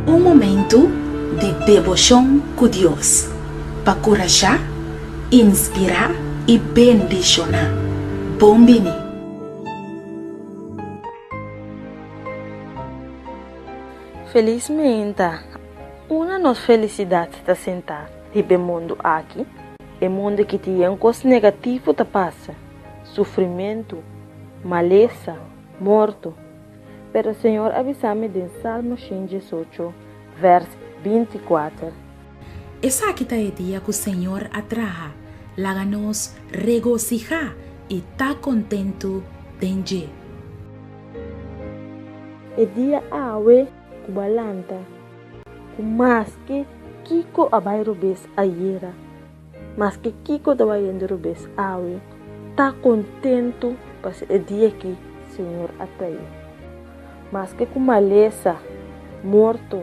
Un momentu di deboshon ku Dios pa kurashá, inspirá i bendishoná. Bon bini! Felismenta, unda nos felisidat ta sentá riba e mundu aki? E mundu ki tin yen kos negativo ta pasa, sufrimentu, malesa, morto. Pero Señor a bisa mi den Salmo 118, vers 24. Esaki ta e dia ku Señor a traha, laga nos regosihá i ta kontentu den dje. E dia awe ku bo a lanta, ku maske kiko a bai robes ayera, maske kiko ta bayendo robes awe, ta kontentu pasobra e dia aki Señor a trae. Maske ku malesa, morto,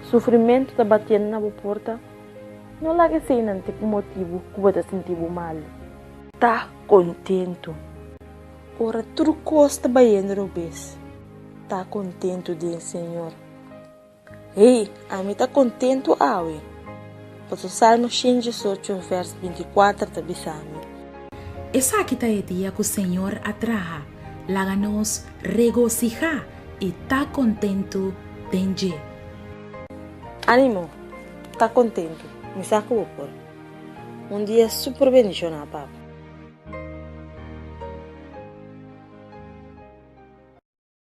sufrimentu ta batiendo na bo porta, no laga eseinan ta ku motibu ku bo ta sinti bo malu. Ta kontentu. Ora tur kos ta bayendo robes, ta kontentu den Señor. Hey, ami ta kontentu awe, pasobra Salmo 118 vèrs 24 ta bisa mi. Esaki ta e dia ku Señor a traha, laga nos regosihá i ta kontentu den dje. Ánimo, ta kontentu, mi sa ku bo por. Un dia super bendishoná, papa.